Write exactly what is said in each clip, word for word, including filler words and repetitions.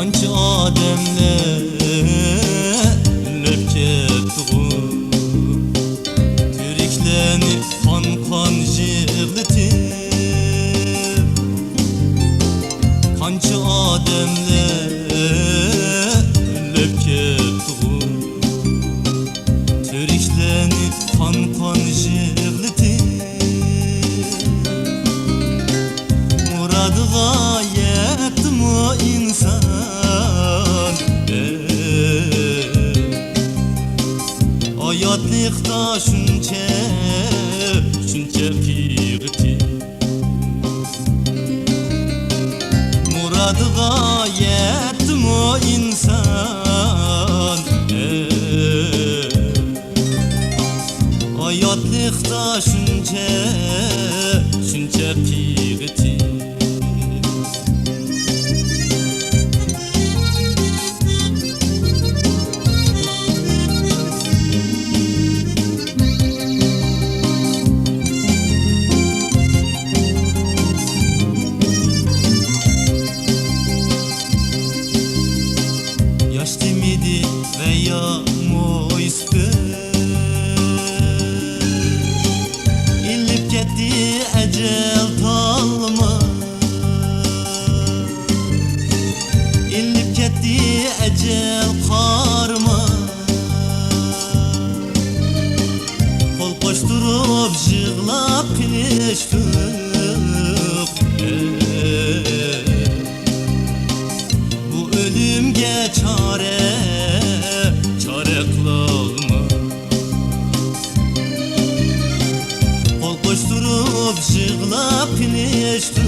قانچە ئادەملەر ئۆلۈپ كەتتىغۇ، تىرىكلەرنى قان-قان يىغلىتىپ. قانچە ئادەملەر ئۆلۈپ كەتتىغۇ، تىرىكلەرنى قان-قان يىغلىتىپ. مۇرادىغا يەتتىمۇ ئىنسان؟ ئەي، ھاياتلىقتا شۇنچە، شۇنچە قىيغىتىپ. مۇرادىغا يەتتىمۇ ئىنسان؟ ئەي، ھاياتلىقتا شۇنچە، شۇنچە قىيغىتىپ. ياش تىمىدى ۋە يا مويسىپى. ئېلىپ كەتتى ئەجەل تالما، ئېلىپ كەتتى ئەجەل قارما. قول قوشتۇرۇپ يىغلاپ قېلىشتۇق. بۇ ئۆلۈمگە چارە، چارە قىلالماي. قول قوشتۇرۇپ يىغلاپ قېلىشتۇق.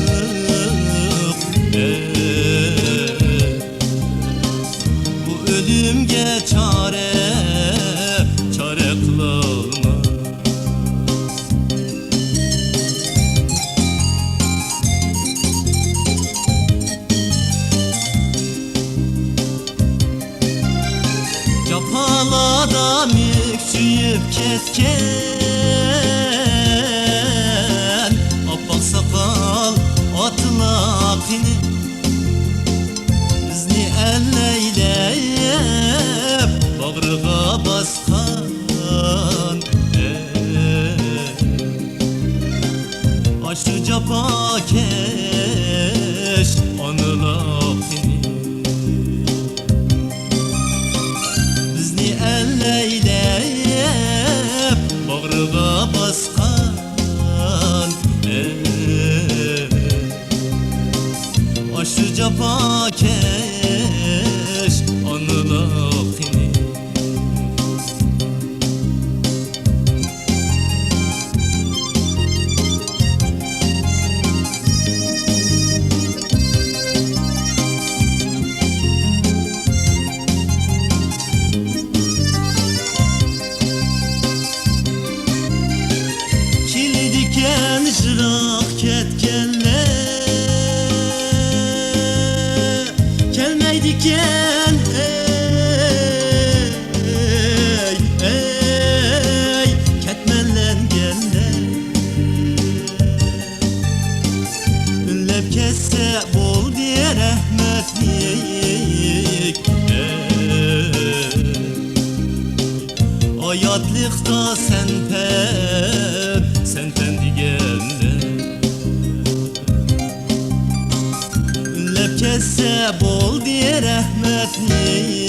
بۇ ئۆلۈمگە چارە، چارە قىلالماي. جاپالاردا مۈكچىيىپ كەتكەن ئاپئاق ساقال ئاتىلار قېنى؟ بىزنى ئەللەيلەپ باغرىغا باسقان، ئەي، ئاشۇ جاپاكەش ئانىلار قېنى؟ بىزنى ئەللەيلەپ باغرىغا باسقان، ئەي، ئاشۇ جاپاكەش ئانىلار قېنى؟ كېلىدىكەن يىراق كەتكەنلەر، كەلمەيدىكەن، ئەي، ئەي، كەتمەنلەنگەنلەر. ئۈنلەپ كەتسە بولدى رەھمەتلىك، ئەي. ھاياتلىقتا سەن پەن، سەن پەن دېگەنلەر. ئۈنلەپ كەتسە بولدى رەھمەتلىك،